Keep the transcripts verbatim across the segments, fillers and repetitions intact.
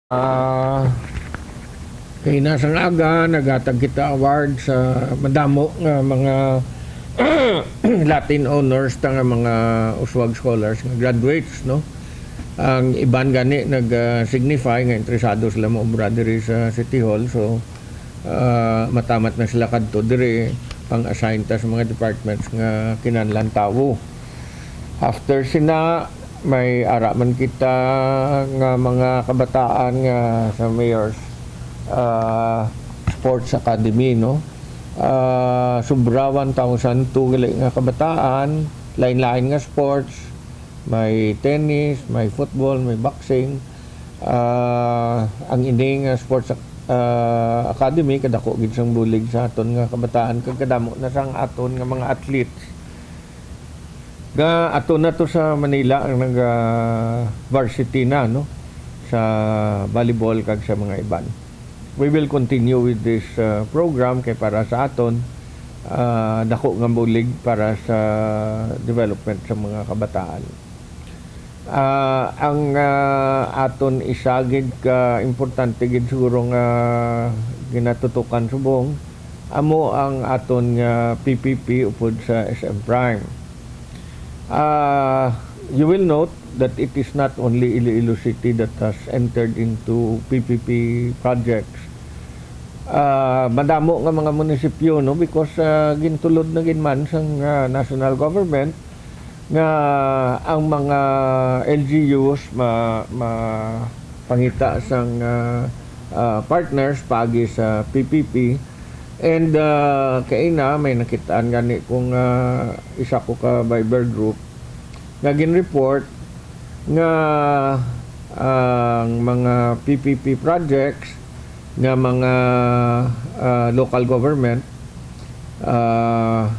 Ah, kay na sang aga, naghatag kita award sa madamo nga mga Latin honors ta nga mga uswag scholars nga graduates, no? Ang iban gani nag, ah, signify nga interesado sila maobra diri sa City Hall. So, ah, matamat na sila kadto diri, pang-assign ta sa mga departments nga kinahanglan tawo. After sina, may ara man kita nga mga kabataan nga sa Mayor's, ah, Sports Academy, no? Ah, sobra one thousand two gali nga kabataan, lain-lain nga sports, may tennis, may football, may boxing. Ah, ang ini nga sports ac-, ah, academy, kadako gid sang bulig sa aton nga kabataan, kag kadamo na sang aton nga mga athletes. Nga ato na to sa Manila ang nag, ah, varsity na, no, sa volleyball kag sa mga iban. We will continue with this, ah, program kay para sa aton, ah, dako nga bulig para sa development sa mga kabataan. Ah, ang, ah, aton isa gid ka importante gid siguro nga ginatutukan subong amo ang aton nga P P P upod sa S M Prime. Ah, you will note that it is not only Iloilo City that has entered into P P P projects. Ah, madamo nga mga munisipyo, no, because, ah, gintulod na gid man sang, ah, national government nga ang mga L G Us ma-, mapangita sang, ah, ah, partners paagi sa P P P. And, ah, kaina may nakitaan gani kung, ah, isa ko ka Viber group nga gin-report nga ang mga P P P projects nga mga, ah, local government, ah,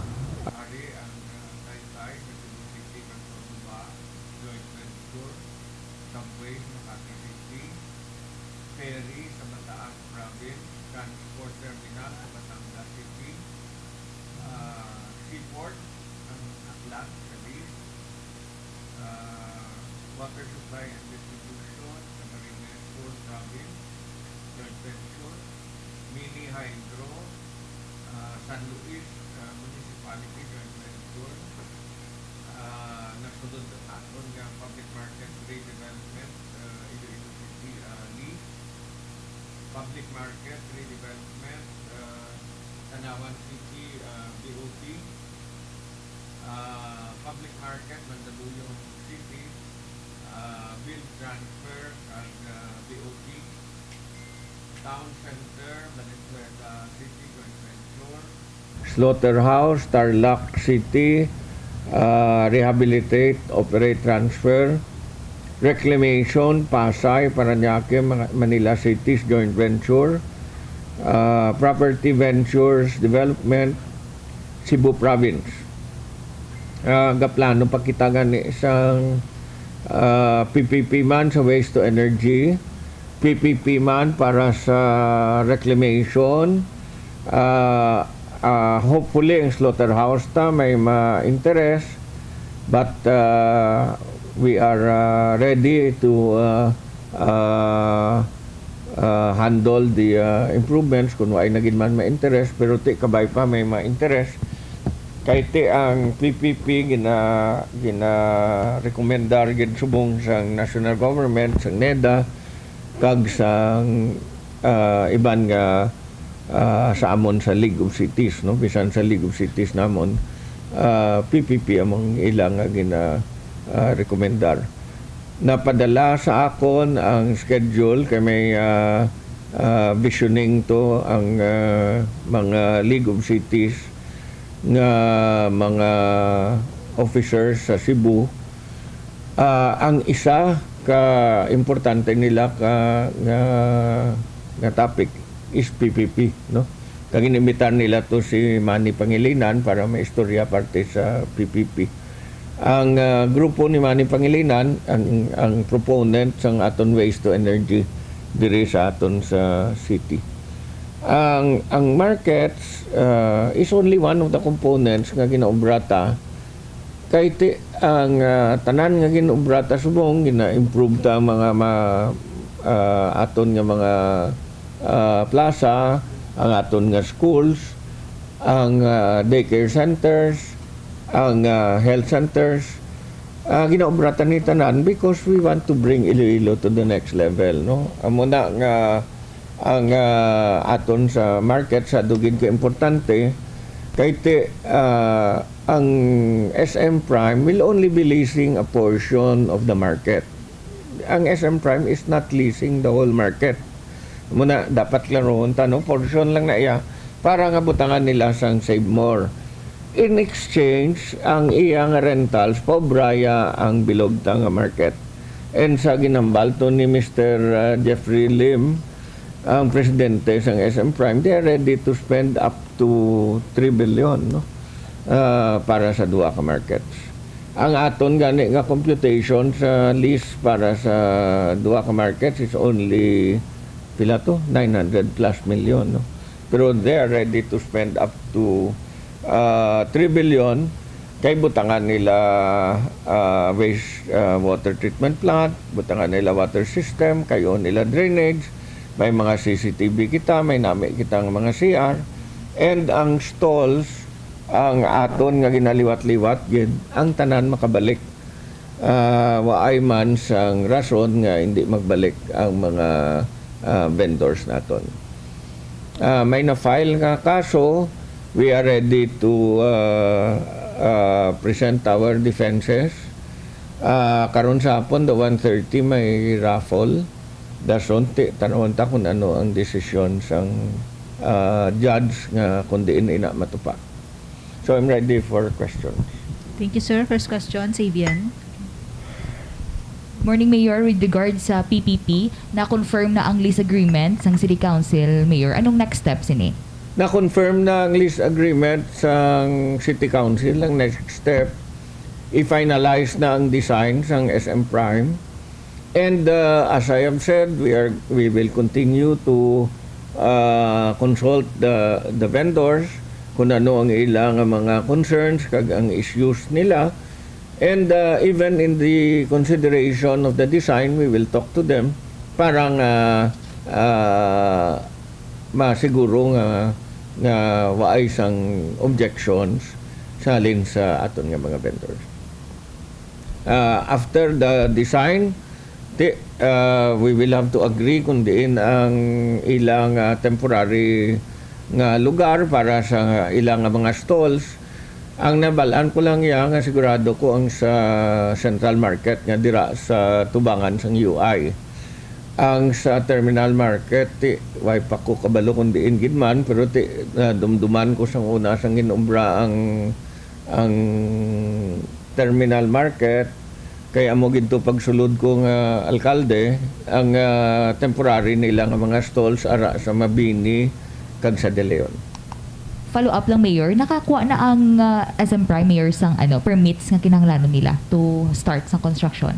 ari ang, ah, Taytay, Cebu City, kag Cordoba, joint venture, subway sa Makati City, ferry sa Bataan Province, transport terminal sa Batangas City, ah, seaport ang Aklan, Cadiz, ah, water supply and distribution, Camarines Sur Province, joint venture, mini hydro, ah, San Luis, ah, Municipality, joint venture, ah, nasulod aton nga public market redevelopment, ah, Iloilo City, ah, lease, public market redevelopment, ah, Tanauan City, ah, B O T, ah, public market, Mandaluyong City, ah, build transfer, kag, ah, B O T, town center, Valenzuela City, joint venture, slaughterhouse, Tarlac City, ah, rehabilitate, operate, transfer, reclamation, Pasay, Parañaque, Ma-, Manila Cities, joint venture, ah, property ventures, development, Cebu Province. Ah, gaplano pa kita gani sang, ah, P P P man sa waste to energy, P P P man para sa reclamation. Ah, ah, hopefully, ang slaughterhouse ta may ma-interest, but, ah, we are, ah, ready to, ah, ah, ah, handle the, ah, improvements kung wala na gid man ma-interest, pero ti kabay pa may ma-interest. Kay ti ang P P P gina-, gina-rekomendar gid subong sang national government, sang NEDA, kag sang, ah, iban nga, ah, sa amon sa League of Cities, no? Bisan sa League of Cities namon, ah, P P P among ila nga gina-, ah, rekomendar. Napadala sa akon ang schedule kay may, ah, ah, visioning to ang, ah, mga League of Cities nga mga officers sa Cebu. Ah, ang isa ka importante nila ka, nga, nga topic is P P P, no? Kag inimbitar nila to si Manny Pangilinan para maistorya parte sa P P P. Ang, ah, grupo ni Manny Pangilinan, ang, ang proponent sang aton waste to energy diri sa aton sa city. Ang, ang markets, ah, is only one of the components nga ginaobra ta. Kay ti-, ang, ah, tanan nga ginaobra ta subong, gina-improve ta ang mga ma-, ah, aton nga mga, ah, plaza, ang aton nga schools, ang, ah, daycare centers, ang, ah, health centers. Ah, ginaobratan ni tanan because we want to bring Iloilo to the next level, no? Amo na nga ang, ah, aton sa market sa dugid ka importante kay ti, ah, ang S M Prime will only be leasing a portion of the market. Ang S M Prime is not leasing the whole market. Muna, dapat klarohon ta, no? Portion lang na iya para nga butangan nila sang Save More. In exchange, ang iya nga rentals, paobraya ang bilog ta nga market. And sa ginambal to ni Mister, uh, Jeffrey Lim, ang presidente sang S M Prime, they are ready to spend up to three billion, no? Uh, para sa duha ka markets. Ang aton gani nga computation sa lease para sa duha ka markets is only, pila to? Nine hundred plus million, no? Pero they are ready to spend up to, uh, three billion kay butangan nila, uh, waste, uh, water treatment plant, butangan nila water system, kayo nila drainage, may mga C C T V kita, may nami kitang mga C R, and ang stalls, ang aton nga ginaliwat-liwat gid, ang tanan makabalik. Ah, waay man sang rason nga hindi magbalik ang mga, ah, vendors naton. Ah, may na-file nga kaso, we are ready to, ah, ah, present our defenses. Ah, karon sa hapon, the one thirty, may raffle. Dason, ti-, tanawon ta kung ano ang desisyon sang, ah, judge nga kung diin ina matupa. So, I'm ready for questions. Thank you, sir. First question, Savian. Morning, Mayor. With regard sa P P P, na-confirm na ang lease agreement sang City Council, Mayor. Anong next step sini? Na-confirm na ang lease agreement sang City Council. Ang next step, i-finalize na ang design sang S M Prime. And, uh, as I have said, we are, we will continue to, uh, consult the, the vendors kung ano ang ilang mga concerns kag ang issues nila. And, uh, even in the consideration of the design, we will talk to them para nga, uh, masiguro nga, nga waay sang objections sa halin sa aton nga mga vendors. Uh, after the design, ti, uh, we will have to agree kung diin ang ilang, uh, temporary nga lugar para sa ilang mga stalls. Ang nabalaan ko lang iya nga sigurado ko ang sa Central Market nga dira sa tubangan sang U I. Ang sa Terminal Market, ti, way pa ko kabalo kung diin gid man, pero ti, nadumduman ko sang una sang ginobra ang, ang Terminal Market, kay amo gid to pagsulod ko nga alkalde, ang, ah, temporary nila nga mga stalls ara sa Mabini kag sa De Leon. Follow up lang, Mayor. Nakakuha na ang, ah, S M Prime, Mayor, sang, ano, permits nga kinahanglanon nila to start sa construction?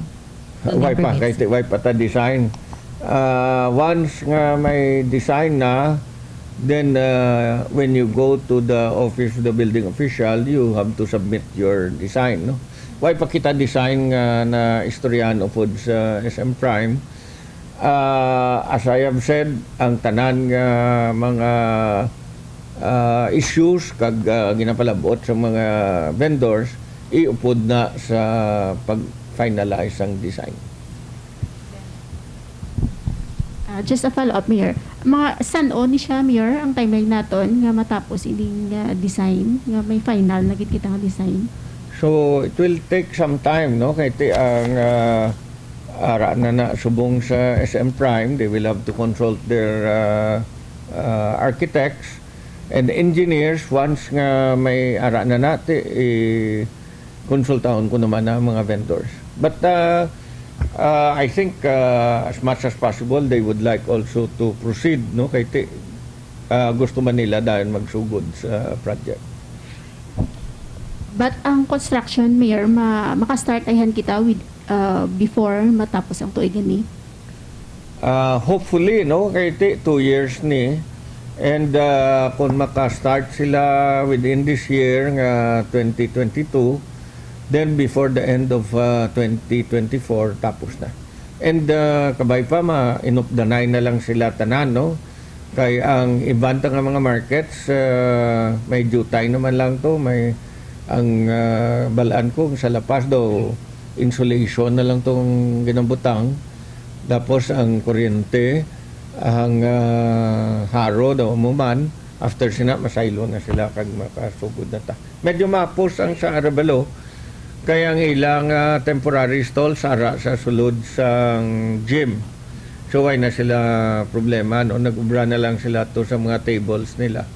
Building Way pa, permits. Kay ti-, way pa ta design. Ah, once nga may design na, then, ah, when you go to the office of the building official, you have to submit your design, no? Way pa kita design nga na istoryahan upod sa S M Prime. Ah, as I have said, ang tanan nga mga, ah, issues kag, ah, ginapalabot sa mga vendors, iupod na sa pag-finalize ang design. Ah, just a follow-up, Mayor. Mga san-o ni siya, Mayor, ang timeline naton nga matapos ining, ah, design, nga may final na gid kita nga design? So, it will take some time, no? Kay ti ang, ah, ara na na subong sa S M Prime, they will have to consult their, ah, ah, architects and engineers. Once nga may ara na na, ti, i-, konsultahon ko naman ang mga vendors. But, ah, ah, I think, ah, as much as possible, they would like also to proceed, no? Kay ti, ah, gusto man nila dayon magsugod sa project. But ang construction, Mayor, ma makastart ayhan kita with, uh, before matapos ang tuig ini? Ah, hopefully, no, kay ti two years ni. And, ah, kung makastart sila within this year nga twenty twenty-two, then before the end of, ah, twenty twenty-four, tapos na. And, uh, kabay pa, ma-inupdanay na lang sila tanan, no? Kay ang iban ta nga mga markets, uh, may jutay naman lang to, may, ang, uh, balaan ko sa La Paz daw, insulation na lang tong ginabutang. Tapos ang kuryente, ang, uh, haro daw mo man, after sina, masaylo na sila kag makasugod na ta. Medyo mapos ang sa Arevalo, kay ang ilang, ah, temporary stall sara sa sulod sang gym. So, way na sila problema, no? Nag-ubra na lang sila to sa mga tables nila.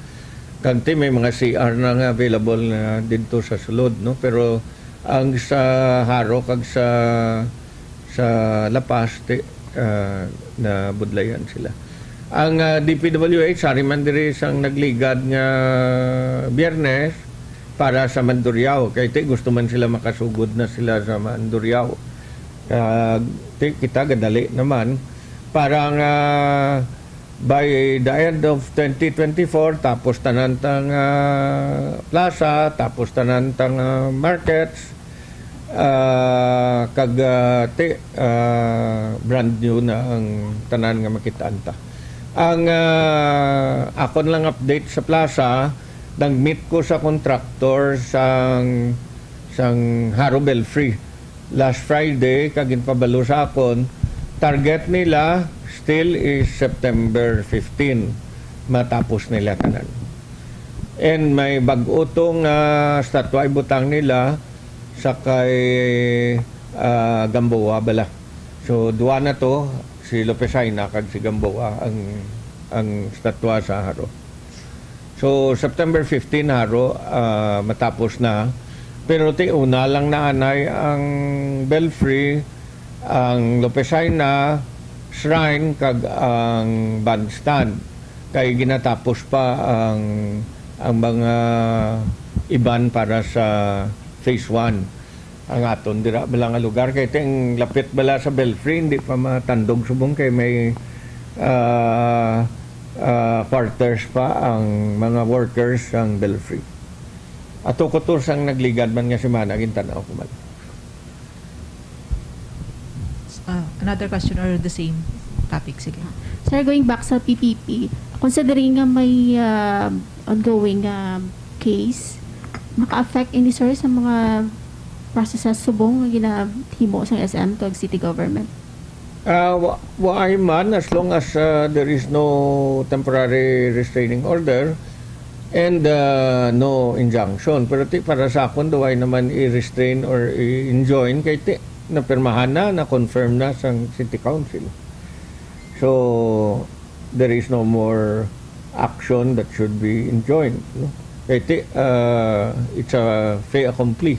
Kag ti may mga C R na nga available na didto sa sulod, no? Pero ang sa Jaro kag sa, sa La Paz, ti, ah, nabudlayan sila. Ang, ah, D P W H, sari man diri sang nagligad nga Biyernes para sa Mandurriao. Kay ti gusto man sila makasugod na sila sa Mandurriao. Ah, ti kita gadali naman para nga by the end of twenty twenty-four, tapos tanan tang, ah, plaza, tapos tanan tang, ah, markets, ah, kag, ah, ti, ah, brand new na ang tanan nga makitaan ta. Ang, ah, akon lang update sa plaza, nag-meet ko sa contractor sang, sang Jaro Belfry last Friday, kag ginpabalo sa akon, target nila still is September fifteen. Matapos nila tanan. And may bag-o tong, ah, statwa ibutang nila sa kay, ah, Gamboa bala. So, duwa na to, si Lopez Jaena kag si Gamboa ang, ang statwa sa Jaro. So, September fifteen, Jaro, ah, matapos na. Pero ti una lang naanay ang Belfry, ang Lopez Jaena, Shrine, kag ang bandstand. Kay ginatapos pa ang, ang mga iban para sa phase one. Ang aton dira bala nga lugar, kay ting lapit bala sa Belfry, hindi pa matandog subong kay may, ah, ah, quarters pa ang mga workers sang Belfry. Ato ko to sang nagligad man nga semana, gintanaw ko man. Ah, another question or the same topic? Sige. Sir, going back sa P P P, considering nga may, ah, ongoing, ah, case, maka-affect ini, sir, sa mga processes subong nga ginahimo sang S M kag city government? Ah, wa, waay man, as long as, ah, there is no temporary restraining order and, ah, no injunction. Pero ti, para sa akon, duway naman i-restrain or i-enjoin kay ti, napirmahan na, na-confirm na sang City Council. So, there is no more action that should be enjoined, no? Kay ti, ah, it's a fait accompli.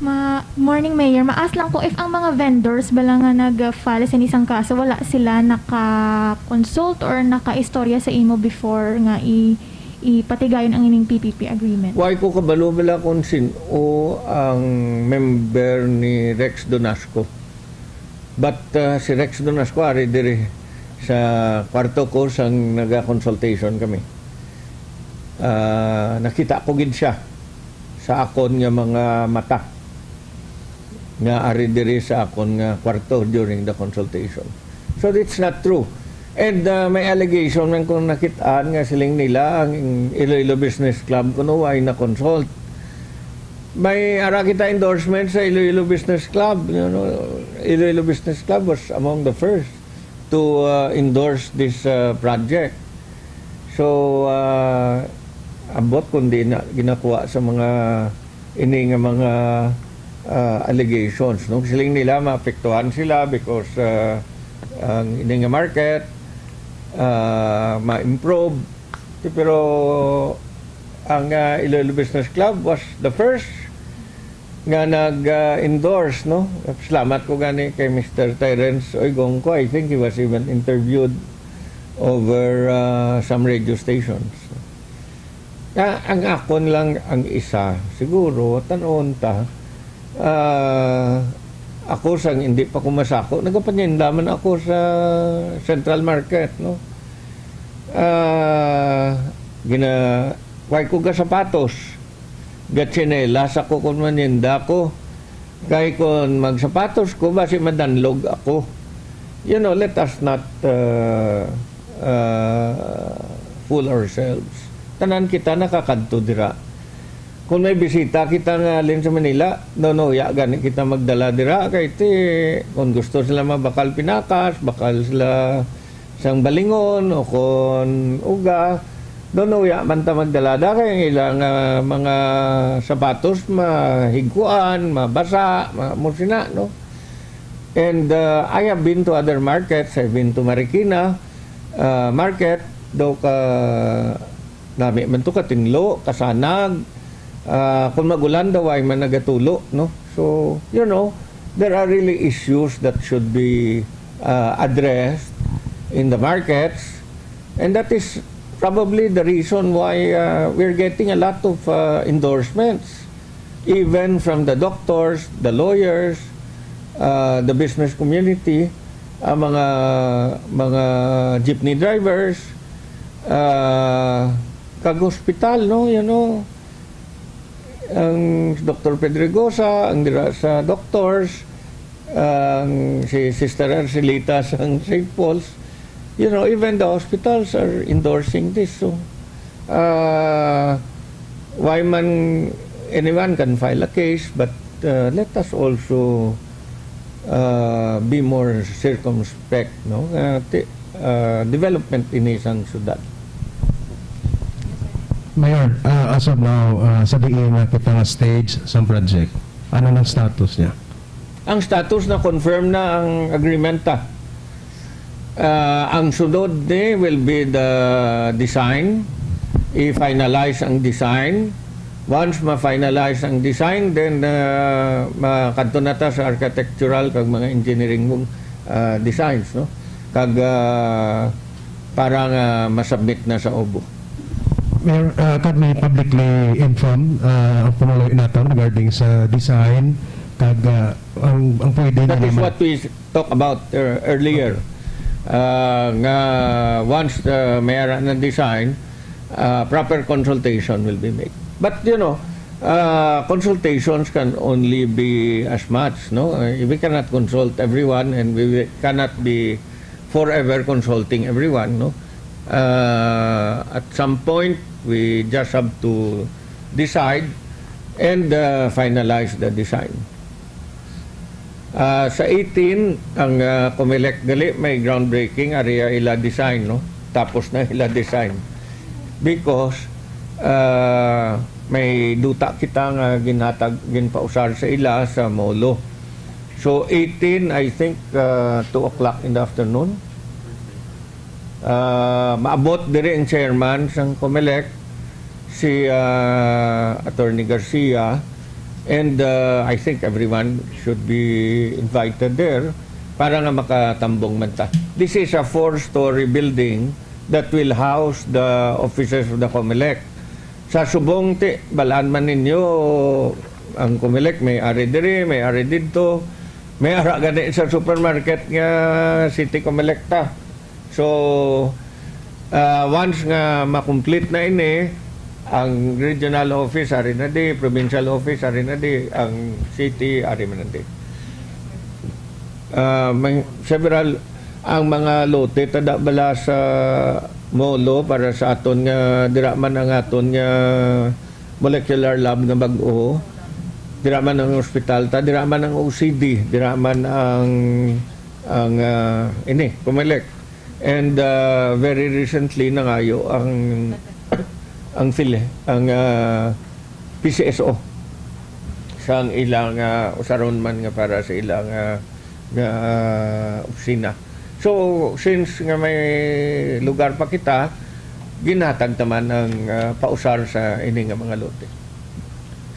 Ma morning, Mayor. Maas lang ko if ang mga vendors bala nga nag-file sa isang kaso, wala sila naka-consult or naka-istorya sa imo before nga i ipatigayon ang ining P P P agreement? Why ko kabalo bala kung sin-o ang member ni Rex Donasco. But, uh, si Rex Donasco ari diri sa kwarto ko sang naga-consultation kami. Ah, nakita ko gid siya sa akon nga mga mata nga ari diri sa akon nga kwarto during the consultation. So, it's not true. And, uh, may allegation man kung nakitaan nga siling nila ang Iloilo Business Club kuno ay na-consult. May ara kita endorsement sa Iloilo Business Club. You know, Iloilo Business Club was among the first to, uh, endorse this, uh, project. So, uh, ambot kundi na ginakuha sa mga ini nga mga, uh, allegations, no? Siling nila maapektuhan sila because, uh, ang ini nga market, uh, ma-improve. Pero ang, uh, Iloilo Business Club was the first nga nag-endorse, no? Salamat ko gani kay Mister Terence Oigongco. I think he was even interviewed over, uh, some radio stations. Ah, ang akon lang ang isa, siguro, tan-on ta, ah, ako sang hindi pa ko masako, nagapaninda man ako sa Central Market, no? Ah, gina-, way ko ga sapatos, gatsinelas ako kung maninda ko. Kay kung magsapatos ko, basi madanlog ako. You know, let us not uh, uh, fool ourselves. Tanan kita nakakadto dira. Kung may bisita kita nga halin sa Manila, no, no, ya gani kita magdala dira. Kay ti, kung gusto sila mabakal pinakas, bakal sila sang balingon o kon uga, no, no, ya man ta magdala da kay ang ilang ah, mga sapatos mahigkuan, mabasa, ma musina, no? And uh, I have been to other markets. I've been to Marikina uh, market, daw ka nami man to katinlo, kasanag. Uh, kung magulan daw ay man nagatulo, no? So, you know, there are really issues that should be uh, addressed in the markets, and that is probably the reason why uh, we're getting a lot of uh, endorsements, even from the doctors, the lawyers, uh, the business community, ang mga mga jeepney drivers, uh, kag hospital, no, you know, ang Doktor Pedregosa, ang dira sa doctors, ang si Sister Arcelita sang Saint Paul's, you know, even the hospitals are endorsing this. So, uh, why man anyone can file a case, but uh, let us also uh, be more circumspect, no? Uh, ti- uh, development ini sang syudad. Mayor, uh, as of now, uh, sa diin na kita nga stage sa project, ano nang status niya? Ang status na confirm na ang agreement ta. Uh, ang sunod ni will be the design. I-finalize ang design. Once ma-finalize ang design, then uh, makadto na ta sa architectural kag mga engineering uh, designs, no? Kag uh, para nga masubmit na sa obo. Mayor, uh, can we publicly inform uh, ang pumuluyo naton regarding sa design kag uh, ang ang pwede That na is naman? What we talked about uh, earlier. Uh, nga once uh, may ara ng design, uh, proper consultation will be made. But you know, uh, consultations can only be as much, no? Uh, we cannot consult everyone, and we cannot be forever consulting everyone, no? Uh, at some point, we just have to decide and uh, finalize the design. Uh, sa eighteen, ang uh, Comelec gali may groundbreaking, ari ila design, no? Tapos na ila design. Because uh, may duta kita nga ginhatag, ginpausar sa ila sa Molo. So eighteen, I think uh, two o'clock in the afternoon. Uh, maabot diri ang chairman sang Comelec, si uh, Attorney Garcia, and uh, I think everyone should be invited there para nga makatambong man ta. This is a four-story building that will house the offices of the Comelec. Sa subong ti, balaan man ninyo, ang Comelec may ari diri, may ari didto, may ara gani sa supermarket nga City Comelec ta. So, uh, once nga ma-complete na ini, ang regional office ari na di, provincial office ari na di, ang city ari man na di. Uh, may several ang mga lote tada bala sa Molo para sa aton nga dira man ang aton nga molecular lab nga bag-o, dira man ang ospital ta, dira man ang O C D, dira man ang ang uh, ini Comelec. And uh, very recently nangayo ang ang fili ang uh, P C S O sang ilang uh, usaron man nga para sa ilang uh, nga uh, opisina. So since nga may lugar pa kita, ginhatag ta man ang uh, pausar sa ini nga mga lote.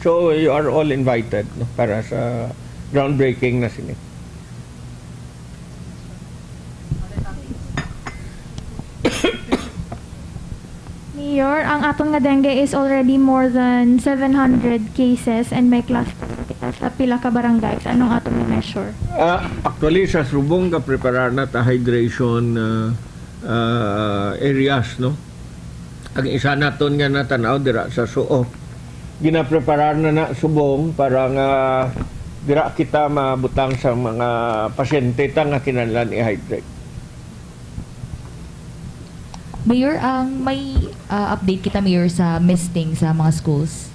So you are all invited, no, para sa groundbreaking na sini. Mayor, ang aton nga dengue is already more than seven hundred cases and may cluster sa pila ka barangays. Anong aton nga measure? Ah, actually, sa subong ga-preparar na ta hydration ah, ah, areas, no? Ang isa naton nga natan-aw dira sa Suo. Ginapreparar na na subong para nga dira kita mabutang sa mga pasyente ta nga kinahanglan i-hydrate. Mayor, ang may ah, update kita, Mayor, sa misting sa mga schools.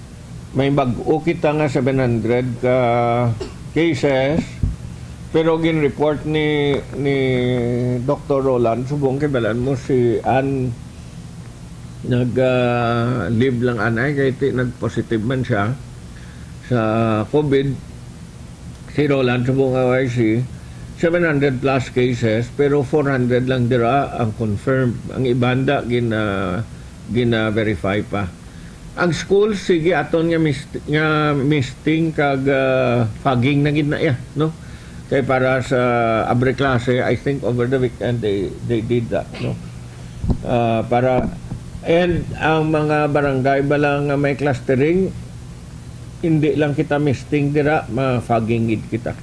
May bag-o kita nga seven hundred ka cases, pero gin-report ni ni Doktor Roland subong kay balan mo si Ann nag ah, leave lang anay kay ti nag-positive man siya sa COVID. Si Roland subong nga Y C, seven hundred plus cases, pero four hundred lang dira ang confirmed. Ang ibanda gina gina-verify pa. Ang school, sige, aton nga mist- nga misting kag ah, fogging na gid na iya, no? Kay para sa abre klase, I think over the weekend they they did that, no? Ah, para and ang mga barangay ba lang nga may clustering, hindi lang kita misting dira, ma-fogging gid kita.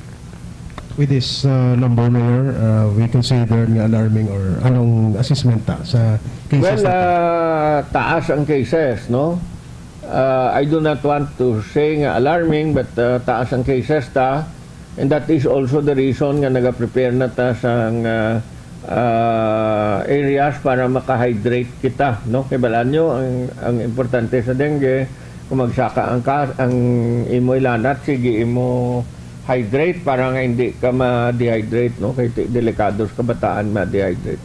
With this uh, number, Mayor, uh, we consider nga alarming or anong assessment ta sa cases Well, na ah, taas ang cases, no? Ah, I do not want to say nga alarming, but ah, taas ang cases ta. And that is also the reason nga nagaprepare na ta sa nga ah, areas para maka-hydrate kita, no? Kay balaan nyo, ang, ang importante sa dengue, kung magsaka ang, ka, ang imo ilanat, sige imo hydrate para nga hindi ka ma-dehydrate, no? Kay ti- delikado sa kabataan ma-dehydrate.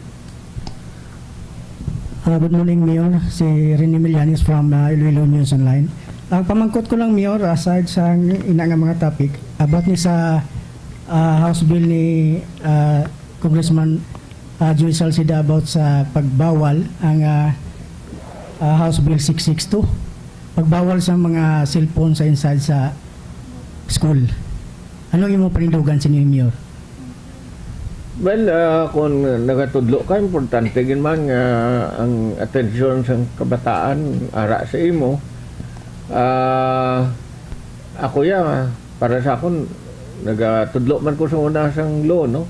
Uh, good morning, Mayor. Si Rene Millanes from uh, Iloilo News Online. Ang pamangkot ko lang, Mayor, aside sa ina nga mga topic, about ni sa uh, House Bill ni uh, Congressman uh, Joey Salceda about sa pagbawal ang uh, uh, House Bill six six two. Pagbawal sa mga cellphone sa inside sa school. Ano ang imong panindugan sa inyo, Mayor? Well, ah, kung nagatudlo ka, importante gid man nga ang atensyon sang kabataan ara sa imo. Ah, ako ya, para sa akon, nagatudlo man ko sa una sang law, no?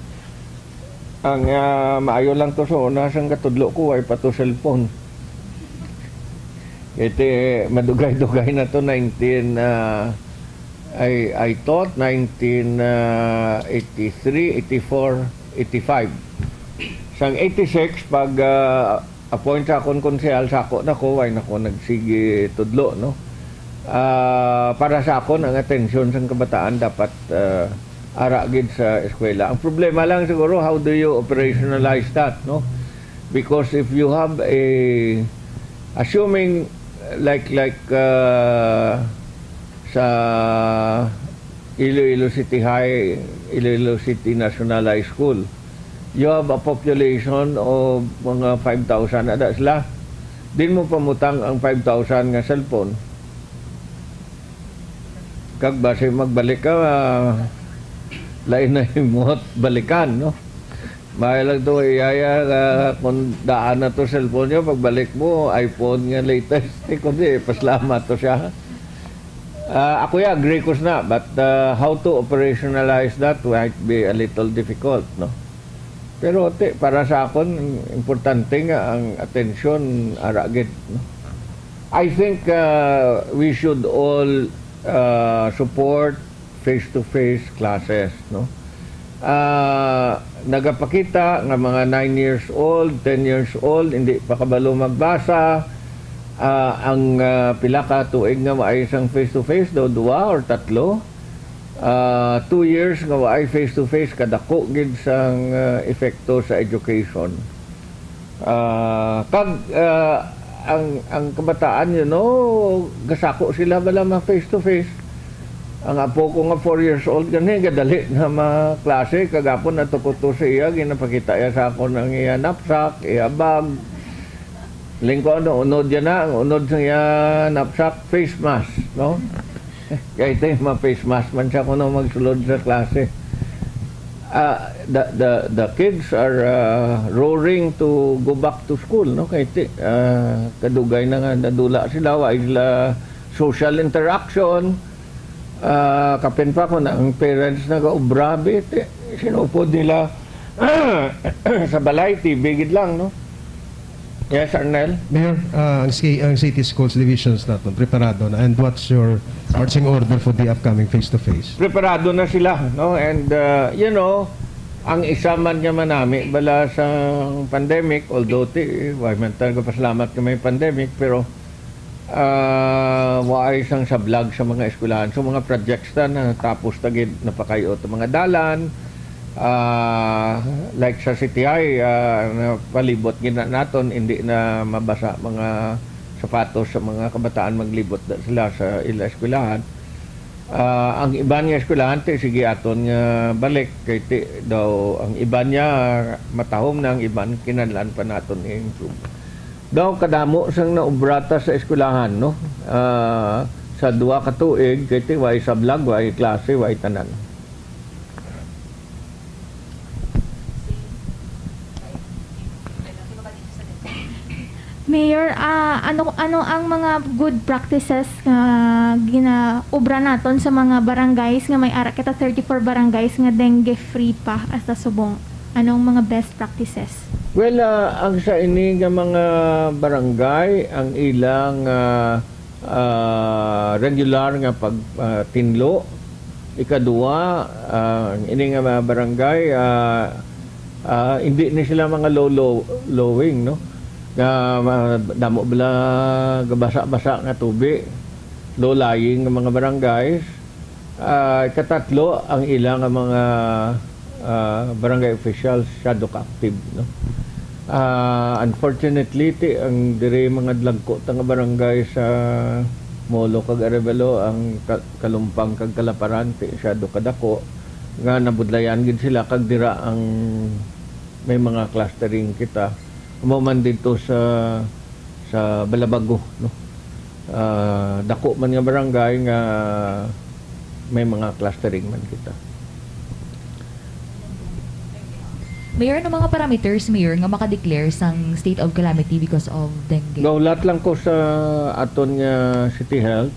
Ang ah, maayo lang to sa una sang gatudlo ko, way pa to cellphone. Iti madugay-dugay na to, nineteen, ah, I, I taught nineteen eighty-three, eighty-four, eighty-five. Sang eighty-six, pag ah, appoint sa akon konsehal, sako na ko, way na ko nagsigi tudlo, no? Ah, para sa akon, ang atensyon sang kabataan dapat ah, ara gid sa eskwela. Ang problema lang siguro, how do you operationalize that, no? Because if you have a, assuming like like uh, sa Iloilo City High, Iloilo City National High School, you have a population of mga five thousand ada sila. Din mo pamutang ang five thousand nga cellphone. Kag basi magbalik ka, ah, lain na himot balikan, no? May lang to iyaya nga kung daan na to cellphone nyo, pagbalik mo, iPhone nga latest. Eh, kundi, paslamat to siya. Ah, ako ya, agree ko na, but ah, how to operationalize that might be a little difficult, no? Pero ti, para sa akon, importante nga ang atensyon ara gid, no? I think uh, we should all uh, support face-to-face classes, no? Ah, nagapakita nga mga nine years old, ten years old, hindi pa kabalo magbasa. Ah, ang ah, pila ka tuig nga maayos ang face-to-face, daw duwa or tatlo. Ah, two years nga waay face-to-face, kadako gid sang ah, epekto sa education. Ah, kag ah, ang ang kabataan, you know, gasako sila bala ma face to face. Ang apo ko nga four years old gani, gadali na maklase, kagapon natukuto sa iya, ginapakita iya sa akon ang iya knapsack, iya bag. Lingko ano, unod yan na, ang unod sa iya knapsack, face mask, no? Kay ito yung mga face mask man siya kuno magsulod sa klase. Ah, the, the, the kids are ah, roaring to go back to school, no? Kay ti, ah, kadugay na nga nadula sila, wa sila social interaction. Ah, kapin pa kung ang parents nagaobra, bit, eh, sinupod nila sa balay, T V gid lang, no? Yes, Arnel? Mayor, ah, ang, ci- ang city schools divisions naton, preparado na. And what's your marching order for the upcoming face-to-face? Preparado na sila, no? And, uh, you know, ang isa man nga manami bala sa pandemic, although ti, why man talaga pasalamat nga may pandemic, pero uh, waay sang sablag sa mga eskwelahan. So, mga projects na natapos ta gid, napakayo ta mga dalan, ah, like sa City High, ah, napalibot gid na naton, hindi na mabasa mga sapatos sa mga kabataan, maglibot na sila sa ila eskwelahan. Ah, ang iban nga eskwelahan, ti, sige aton nga balik, kay ti, daw ang iban niya matahom na, ang iban kinahanglan pa naton i-improve. Daw kadamo sang naobra ta sa eskwelahan, no? Ah, sa duha ka tuig, kay ti, way sablag, way klase, way tanan. Mayor, ah, ano ano ang mga good practices nga ginaobra naton sa mga barangays nga may ara kita thirty-four barangays nga dengue free pa hasta subong? Anong mga best practices? Well, ah, ang sa ini nga mga barangay, ang ilang, ah, ah, regular nga pag, ah, tinlo. Ikaduha, ah, ang ini nga mga barangay, ah, ah, hindi ni sila mga low, low, lowing, no? Nga ma- damo bala gabasa-basa nga tubi, low-lying nga mga barangays. Ah, ikatatlo, ang ila nga mga, ah, barangay officials, shadow ka active, no? Ah, unfortunately, ti, ang diri mga dlagko ta nga barangay sa Molo kag Arevalo, ang Ka- Kalumpang kag Kalaparan, ti, shadow kadako nga nabudlayan gid sila, kag dira ang may mga clustering kita. Amo man dito sa sa Balabago, no? Ah, dako man nga barangay nga may mga clustering man kita. Mayor, ano mga parameters, Mayor, nga makadeclare sang state of calamity because of dengue? Gahulat lang ko sa aton nga City Health.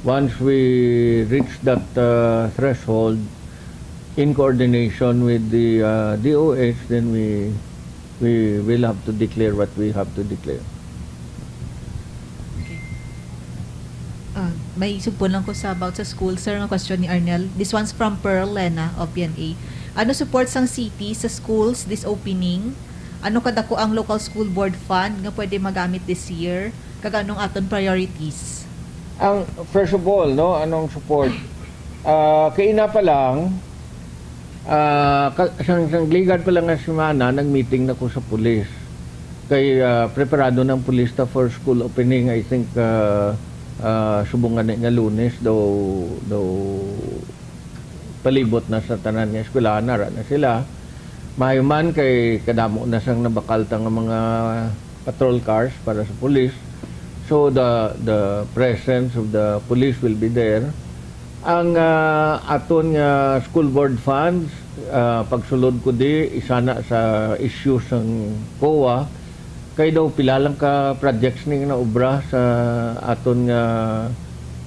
Once we reach that, uh, threshold, in coordination with the, uh, D O H, then we we will have to declare what we have to declare. Okay. Ah, may sugpon lang ko sa about sa school, sir, nga question ni Arnel. This one's from Pearl Lena of P N A. Ano support sang city sa schools this opening? Ano kadako ang local school board fund nga pwede magamit this year? Kag anong aton priorities? Ang, first of all, no, anong support? Ah, kaina pa lang, ah, ka- sang, sang ligad pa lang nga semana, nag-meeting na ko sa pulis. Kay, ah, preparado ng pulis ta for school opening. I think, ah, ah, subong nga ni nga Lunes daw, daw palibot na sa tanan nga eskwelahan, ara na sila. Maayo man kay kadamo na sang nabakal ta nga mga patrol cars para sa police. So the the presence of the police will be there. Ang, ah, aton nga school board funds, ah, pagsulod ko di, isa na sa issue sang COA, kay daw pila lang ka projects ni nga naobra sa aton nga,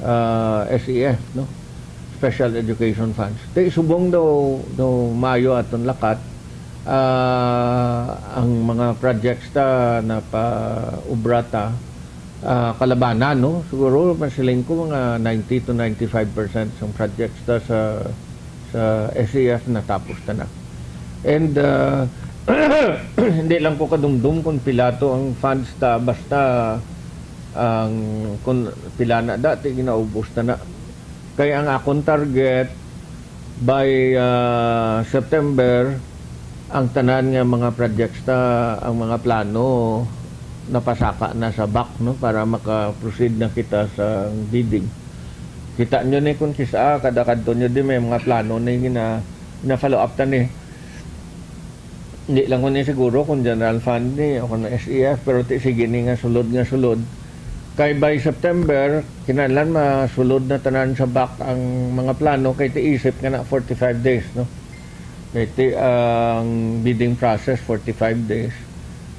ah, S E F, no? Special Education Funds. Ti subong daw, daw maayo aton lakat, ah, ang mga projects ta napaubra ta, ah, kalabanan, no? Siguro masiling ko mga ninety to ninety-five percent sang projects ta sa sa S E F natapos ta na. And, ah, hindi lang ko kadumdum kung pila to ang funds ta, basta ang kung pila na dati ginaubos ta na. Kay ang akon target by, ah, September, ang tanan nga mga projects ta, ang mga plano napasaka na sa BAC, no, para maka-proceed na kita sa bidding. Kita nyo ni kung kisa kada kadto nyo di may mga plano ni gina, gina-follow up ta ni. Hindi lang ko ni siguro kung general fund ni o kung S E F, pero ti sige ni nga sulod nga sulod. Kay by September, kinahanglan masulod na tanan sa BAC ang mga plano kay ti isip nga na forty-five days, no? Kay ti ang bidding process forty-five days.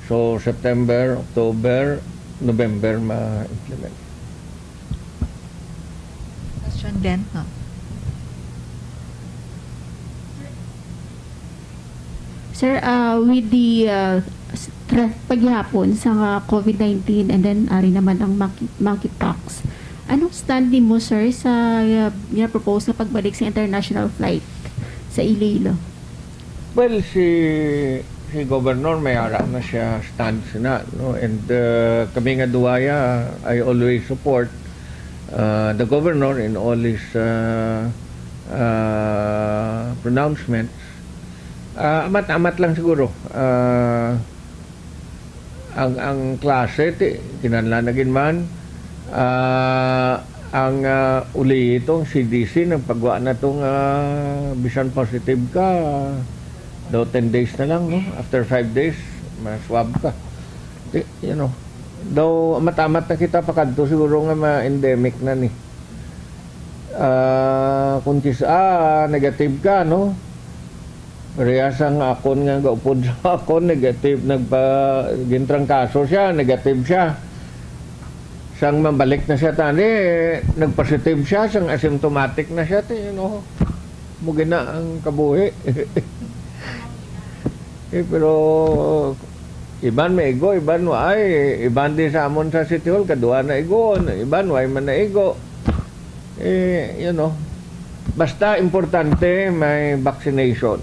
So September, October, November ma-implement. Question din, ha? Sir, uh, with the uh, s- Paghihapon sa nga COVID nineteen and then ari naman ang monkey-, monkeypox. Anong stand nimo, sir, sa, uh, nga proposed nga pagbalik sa international flight sa Iloilo? Well, si si Governor may ara na siya stance na, no? And uh, kami nga duwaya, I always support uh, the Governor in all his uh, uh, pronouncements. Uh, amat-amat lang siguro. Uh, ang ang klase ti kinahanglan na gid man. Ah, ang ah, uli itong C D C nagpagwa na tong ah, bisan positive ka, daw ten days na lang, no? After five days, ma-swab ka. Di, you know, daw amat-amat na kita pakadto siguro nga ma-endemic na ni. Ah, kung kis-, ah, negative ka, no? Parehas ang akon nga gaupod sa akon, negative, nagpa-, gintrangkaso siya, negative siya. Sang mabalik na siya tani, nagpositive siya, sang asymptomatic na siya, ti, you know, mo gina ang kabuhi. Eh, pero iban may igo, iban waay, iban di sa amon sa City Hall, kadua na igo, iban waay man na igo. Eh, you know, basta importante may vaccination.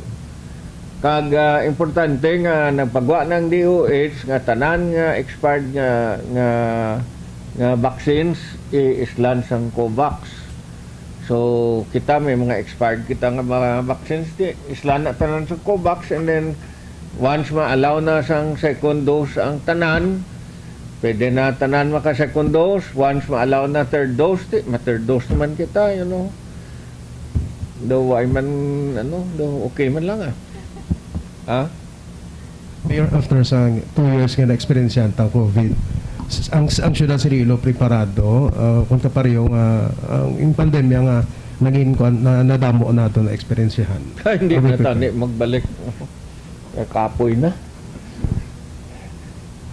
Kag ah, importante nga nagpagwa ng D O H nga tanan nga expired nga nga nga vaccines i-islan sang COVAX. So kita may mga expired kita nga mga vaccines, di islan na tanan sa COVAX, and then once ma-allow na sang second dose ang tanan, pwede na tanan maka second dose. Once ma-allow na third dose, di ma third dose naman kita, you know. Daw why man, ano, daw okay man lang ah. Ha? Mayor, after sa two years nga na-eksperyensyahan ta ang COVID, s- ang ang syudad sa Iloilo preparado ah, kung kapareho nga ang yung pandemya nga naging kuan na nadamo nato na eksperyensyahan. Hindi na tani magbalik. Eh, kapoy na.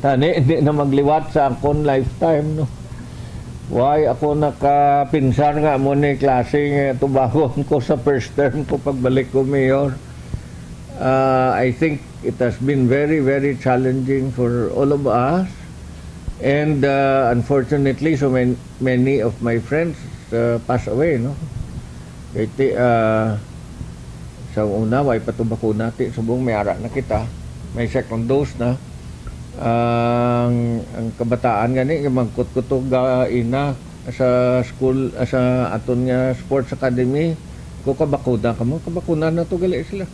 Tani, hindi na magliwat sa akon lifetime, no? Why ako nakapinsar nga mo ni klase nga tubangon ko sa first term ko pagbalik ko mayor? Uh, I think it has been very, very challenging for all of us. And uh, unfortunately, so many, many of my friends uh, pass away, no? Kay ti, ah, sa una, way pa to bakuna, ti, subong may ara na kita, may second dose na. Ang, ang kabataan gani, mangkot-kutog ina sa school, ah, sa aton nga sports academy, ko kabakuna kamo, kabakuna na to gali sila.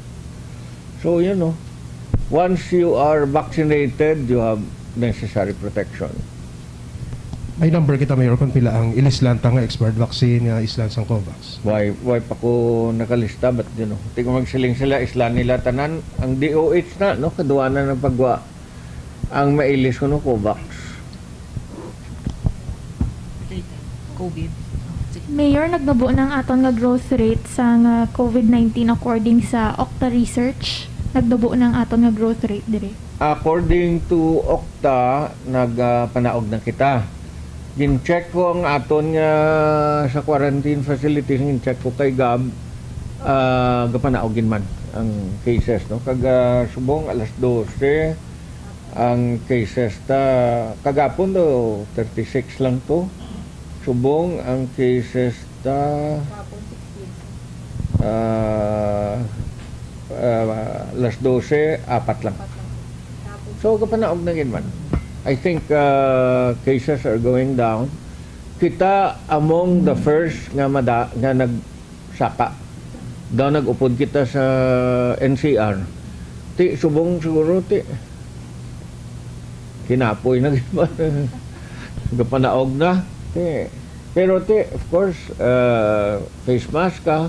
So, you know, once you are vaccinated, you have necessary protection. May number kita, Mayor, kung pila ang ilislan ta nga expired vaccine nga islan sang COVAX. Why, why pa ko nakalista, but you know, tingnan magsiling sila, islan nila tanan, ang D O H na, no, kaduwa na ng pagwa. Ang mailis ko, no, COVAX. COVID. Mayor, nagnubo na ang aton nga growth rate sa nga COVID nineteen according sa Octa Research. Nagnubo na ang aton nga growth rate diri. According to Octa, nagpanaog na kita. Gin-check ko ang aton nga sa quarantine facilities, gin-check ko kay Gab, ah, gapanaog gid man ang cases, no? Kag ah, subong alas dose ang cases ta kagapon do thirty-six lang to. Subong ang cases ta ah, ah, alas dose, apat lang. So, kapanaog na gid man. I think ah, cases are going down. Kita among the first nga mada, nga nagsaka. Daw nag-upod kita sa N C R. Ti, subong siguro, ti. Kinapoy na gid man. Gapanaog na. Ti. Pero ti, of course, ah, face mask ka.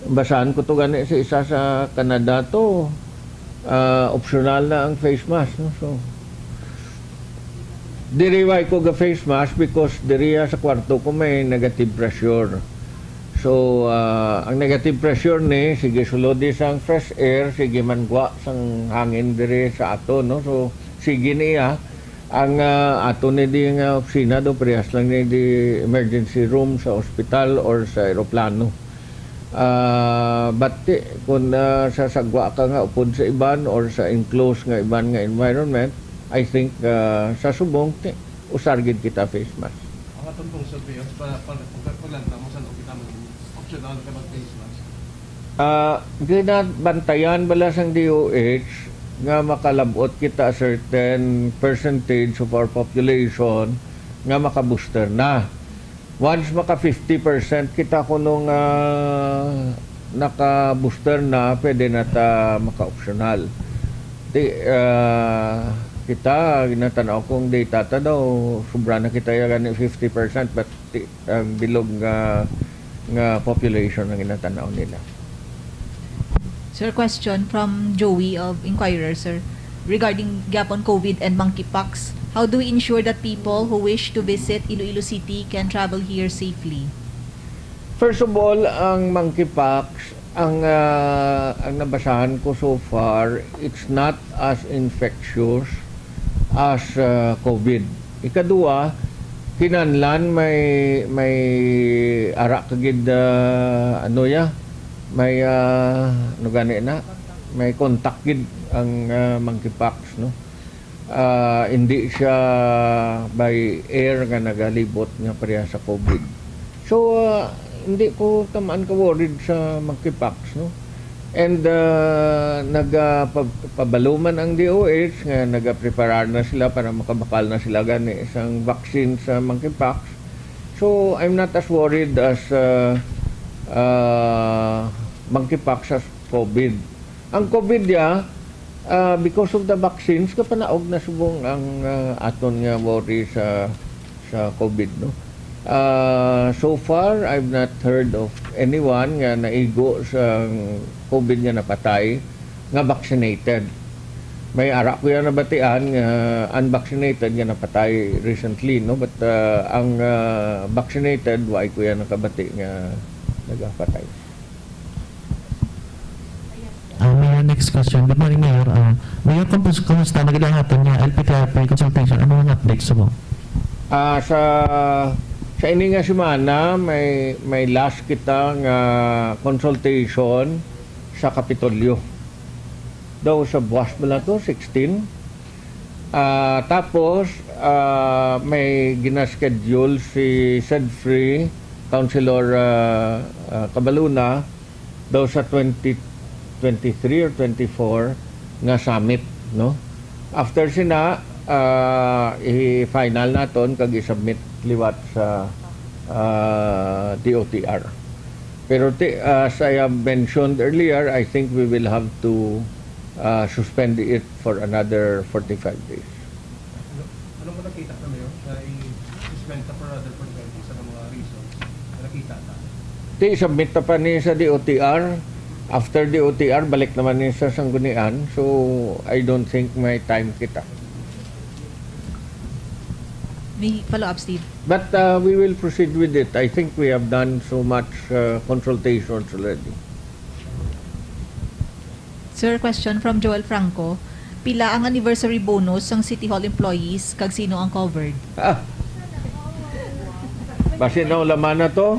Basahan ko to gani sa isa sa Canada to. Ah, optional na ang face mask, no? So, diri why ko ga face mask because diri sa kwarto ko may negative pressure. So, ah, ang negative pressure ni, sige sulod di sang fresh air, sige man gwa sang hangin diri sa ato, no? So, sige niya. Ang ah, ato ni di nga opisina do, parehas lang ni di emergency room sa ospital or sa eroplano. Ah, but ti, kung ah, sa sagwa ka nga upod sa iban or sa enclosed nga iban nga environment, I think, ah, sa subong, ti-, usar gid kita face mask. Ang atong pong survey, pa, pa, pa, pa, pa, mo sa kita mo optional ka mag-face mask. Ah, ginabantayan bala sang D O H nga makalab-ot kita a certain percentage of our population nga maka-booster na. Once maka fifty percent kita kuno nga naka-booster na, pwede na ta maka-optional. Ti, ah, kita, ginatanaw kong data ta daw, sobra na kita ya gani fifty percent, but ti, ang bilog nga, nga population ang ginatanaw nila. Sir, question from Joey of Inquirer, sir. Regarding gyapon COVID and monkeypox, how do we ensure that people who wish to visit Iloilo City can travel here safely? First of all, ang monkeypox, ang, ah, ang nabasahan ko so far, it's not as infectious as, ah, COVID. Ikadua, kinahanglan may, may ara ka gid, ah, ano ya, may, ah, ano gani na, may contact gid ang, ah, monkeypox, no? Ah, hindi siya by air nga nagalibot nga pareha sa COVID. So, ah, hindi ko tamaan ka worried sa monkeypox, no? And, ah, nagapab-, pabalo man ang D O H nga nagapreparar na sila para makabakal na sila gani sang vaccine sa monkeypox. So, I'm not as worried as, ah, ah, monkeypox as COVID. Ang COVID ya, ah, because of the vaccines, kapanaog na subong ang, ah, aton nga worry sa, sa COVID, no? Ah, so far, I've not heard of anyone nga naigo sa COVID nga napatay nga vaccinated. May ara ko yan nabatian nga unvaccinated nga napatay recently, no? But, ah, ang, ah, vaccinated, wa ko yan nakabati nga nagapatay. Ah, Mayor, next question. Good morning, Mayor. Ah, Mayor, kamus-, kamusta? Nagdahatan nga L P T R P consultation. Ano ang update sa mo? Ah, sa, sa ini nga semana, may, may last kita nga consultation sa Kapitolyo. Daw sa buwas ba na to? Sixteen? Ah, tapos, ah, may ginaschedule si Sedfree, Councilor, ah, ah, Cabaluna, daw sa twenty twenty-three or twenty-four nga summit, no? After sina, ah, i-final naton kag i-submit liwat sa, ah, D O T R. Pero ti-, as I have mentioned earlier, I think we will have to, ah, suspend it for another forty-five days. Ano, ano mo nakita na, Mayor, na i-suspend ka for another forty-five days? Ano mga reasons na nakita na? Ti, submit na pa ni sa D O T R. After D O T R, balik naman ni sa Sanggunian. So, I don't think may time kita. May follow-up, Steve. But, uh, we will proceed with it. I think we have done so much, uh, consultations already. Sir, question from Joel Franco. Pila ang anniversary bonus sang City Hall employees kag sino ang covered? Ah. Basi na ulaman na to.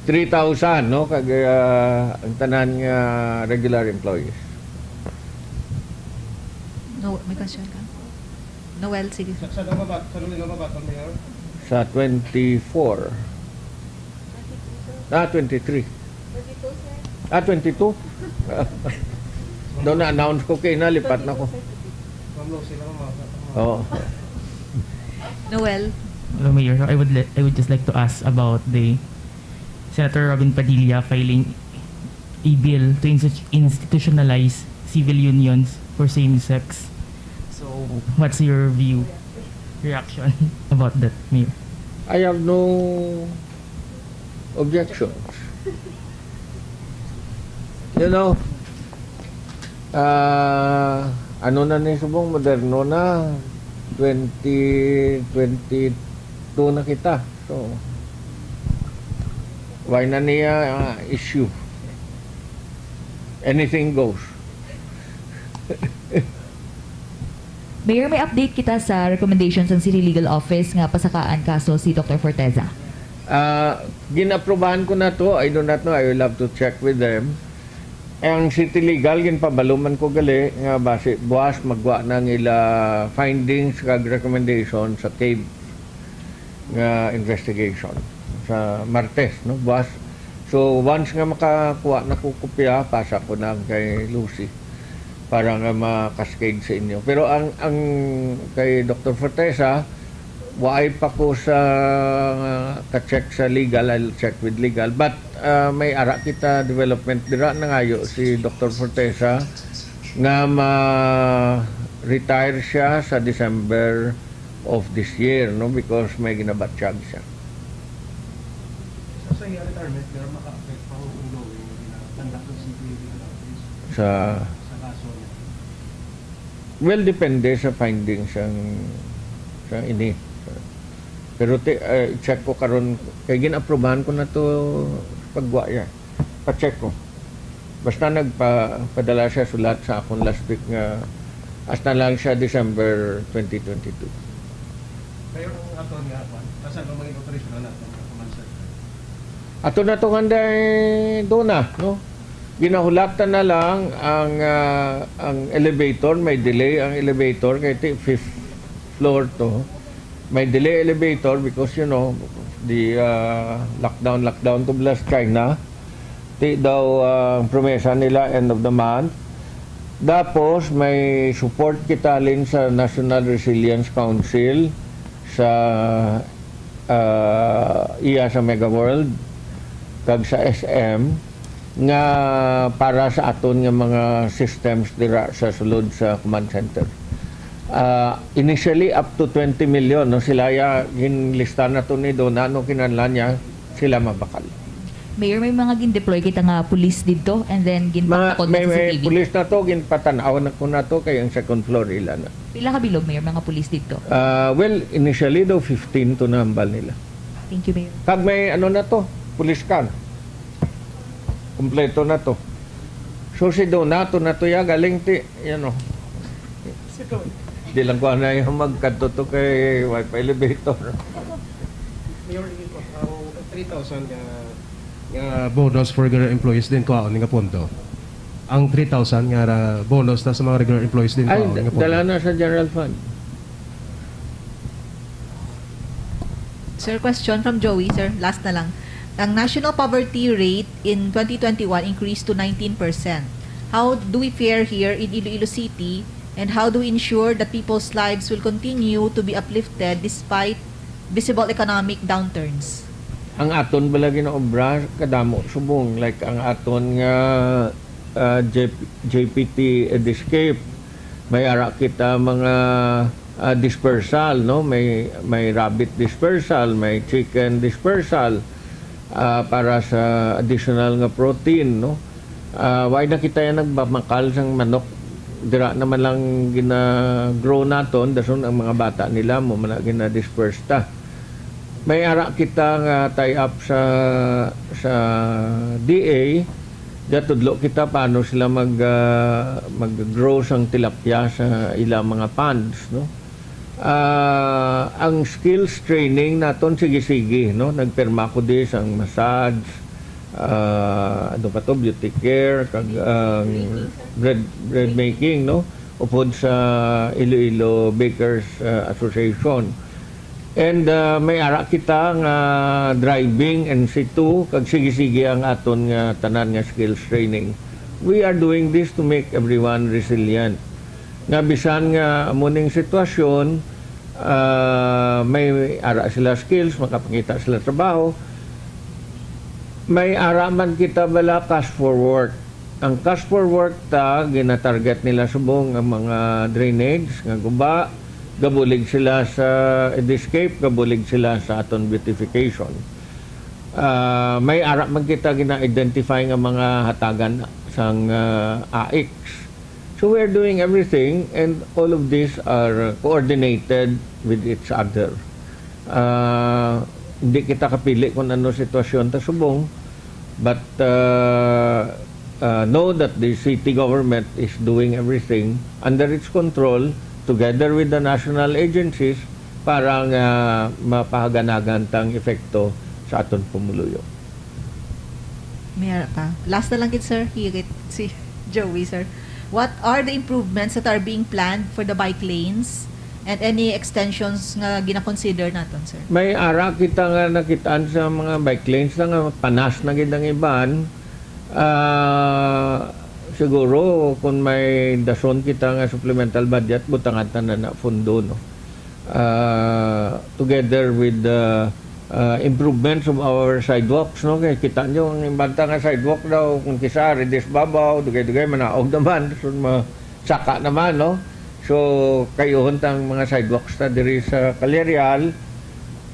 Three thousand, no? Kag, ah, ang tanan nga regular employees. No, may question ka? Noel, sige. Sa, sa nababat, sa nung nababat, ang Mayor? Sa twenty-four. Ah, twenty-three. Ah, twenty-two? Daw na-announce ko kay nalipat na ko. Ma'am Lucy lang, ma'am. Oo. Noel? Hello, Mayor. I would li- I would just like to ask about the Senator Robin Padilla filing a bill to insti- institutionalize civil unions for same-sex. So, what's your view, reaction about that, Mayor? I have no objections. You know, ah, ano na ni subong, moderno na, twenty twenty-two na kita. So, why na niya, ah, issue? Anything goes. Mayor, may update kita sa recommendation sang City Legal Office nga pasakaan kaso si Doctor Forteza. Ah, ginaprobahan ko na to. I do not know. I will have to check with them. Ang City Legal, ginpabalo man ko gali nga basi buwas magwa na ang ila findings kag recommendation sa CAVE nga investigation sa Martes, no? Buwas. So, once nga makakuha na ko kopya, pasa ko na ang kay Lucy para nga ma-cascade sa inyo. Pero ang, ang kay Doktor Fortesa, waay pa ko sa ka-check sa legal. I'll check with legal. But, ah, may ara kita development dira, nangayo si Doktor Fortesa nga ma-retire siya sa December of this year, no, because may ginabatyag siya. So, sa iya retirement, pero maka-affect pa ang ongoing na conduct ng C P A legal office Sa sa kaso niya? Well, depende sa findings sang, sang ini. Pero ti, eh, check ko karon kay gin-aprobahan ko na to pagwa ya. Pa-check ko. Basta nagpa-, padala siya sulat sa akon last week nga hasta lang siya December twenty twenty-two. Pero ang aton nga, kwan, asa nga mga operasyon na natin nga kuman sa Ato na to nga day duna, no? Ginahulatan na lang ang, ah, ang elevator, may delay ang elevator kay ti fifth floor to. May delay elevator because, you know, the, ah, lockdown, lockdown to blast China. Ti daw, ah, ang promesa nila end of the month. Tapos may support kita halin sa National Resilience Council sa, ah, iya sa Mega World kag sa S M nga para sa aton nga mga systems dira sa sulod sa command center. Ah, initially up to twenty million, no, sila ya ginlista na to ni Dona, no, kinahanglan niya sila mabakal. Mayor, may mga gin-deploy kita nga pulis didto and then Mga, ginpatakod may, na may C C T V. Pulis na to, ginpatan-aw na ko na to, kay ang second floor ila na. Pila ka bilog, Mayor, mga pulis didto? Ah, well, initially daw fifteen to nahambal nila. Thank you, Mayor. Kag may ano na to, pulis car. Kompleto na to. So si Donato na to ya, galing ti, you know. Di lang ko na yung magkadto to kay way pa elevator. Mayor, ang three thousand nga, nga bonus for regular employees din ko ni nga pondo. Ang three thousand nga ra-, bonus na sa mga regular employees din Ay, ko ni nga pondo. Dala na sa general fund. Sir, question from Joey, sir. Last na lang. Ang national poverty rate in twenty twenty-one increased to nineteen percent. How do we fare here in Iloilo City, and how do we ensure that people's lives will continue to be uplifted despite visible economic downturns? Ang aton bala ginaobra kadamo subong, like ang aton nga, ah, J P, J P T Ediscape, may ara kita mga, ah, dispersal, no? May, may rabbit dispersal, may chicken dispersal, ah, para sa additional nga protein, no? Ah, why na kita yan nagbamakal sang manok? Dira naman lang gina-grow naton, dason ang mga bata nila mo man na gina-disperse ta. May ara kita nga tie-up sa, sa D A, gatudlo kita paano sila mag, ah, mag-grow sang tilapia sa ila mga ponds, no? Ah, ang skills training naton sige-sige, no? Nagpirma ko di sang massage, ah, ano pa to, beauty care, kag ang bread, bread making, no? Upod sa Iloilo Bakers, ah, Association. And, ah, may ara kita nga driving and C two, kag sige-sige ang aton nga tanan nga skills training. We are doing this to make everyone resilient. Nga bisan nga amo ning sitwasyon, ah, may ara sila skills, makapangita sila trabaho. May ara man kita bala cash for work. Ang cash for work ta, ginatarget nila subong ang mga drainage nga guba, gabulig sila sa Ediscape, gabulig sila sa aton beautification. Ah, may ara man kita gina-identify nga mga hatagan sang, ah, AICS. So we are doing everything, and all of these are coordinated with each other. Ah, hindi kita kapili kung ano sitwasyon ta subong, but, ah, ah, know that the city government is doing everything under its control together with the national agencies para nga mapahaganagan tang epekto sa aton pumuluyo. May ara pa. Last na lang gid, sir. Hirit. Si Joey, sir. What are the improvements that are being planned for the bike lanes and any extensions nga gina-consider naton, sir? May ara kita nga nakitaan sa mga bike lanes na nga panas na gid ang iban. Ah, siguro kung may dason kita nga supplemental budget, butangan ta na na fundo, no? Ah, together with the ah, improvements of our sidewalks, no? Kay kita nyo, ang imbanta nga sidewalk daw, kung kisa, Redis Babaw, dugay-dugay, manaog naman, so, masaka naman, no? So, kayuhon tang mga sidewalks ta diri sa Calerial,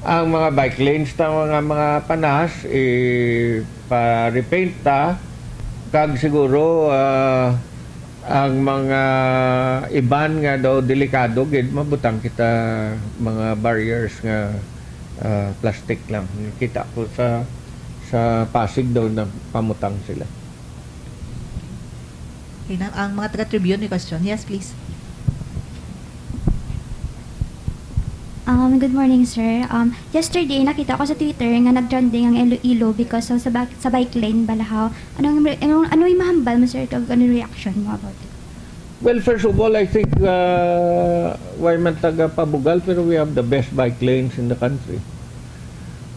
ang mga bike lanes ta, mga, mga panas, eh, pa-repaint ta, kag siguro, ah, ang mga iban nga daw delikado gid, mabutang kita mga barriers nga, ah, plastic lang. Kita ko sa, sa Pasig daw na pamutang sila. Okay, na, ang mga taga-Tribune may question. Yes, please. Um, good morning, sir. Um, yesterday, nakita ko sa Twitter nga nag-trending ang Iloilo because of sa, bak- sa bike lane, balahaw. Anong, anong, ano yung mahambal mo, sir? Kag ano yung reaction mo about it? Well, first of all, I think uh, why man taga pabugal, pero we have the best bike lanes in the country.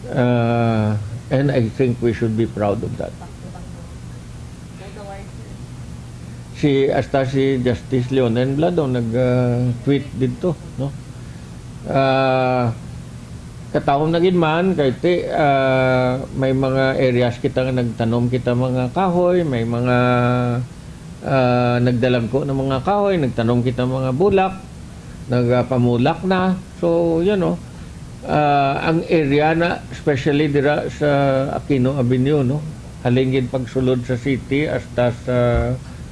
Uh, and I think we should be proud of that. Si, hasta si Justice Leonen Blado nag-tweet dito, no? Ah, katawon na gid man kay ti, ah, may mga areas kita nga nagtanom kita mga kahoy, may mga, ah, nagdalagko na mga kahoy, nagtanom kita mga bulak, nagapamulak na. So, you know, ah, ang area na, especially dira sa Aquino Avenue, no? Halin gid pagsulod sa city hasta sa,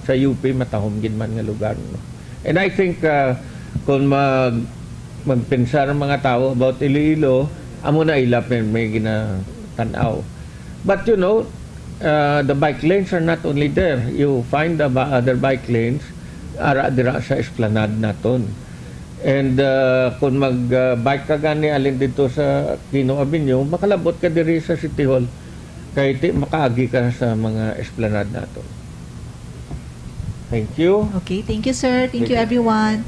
sa U P, matahom gid man nga lugar, no? And I think, ah, kung mag, magpensar ang mga tao about Iloilo, amo na ila pin may ginatan-aw. But, you know, uh, the bike lanes are not only there. You find the ba- other bike lanes ara dira sa Esplanade naton. And uh, kung mag-bike ka gani alin dito sa Aquino Avenue, makalabot ka diri sa City Hall. Kay ti makaagi ka sa mga Esplanade naton. Thank you. Okay, thank you, sir. Thank you, Sige. Everyone.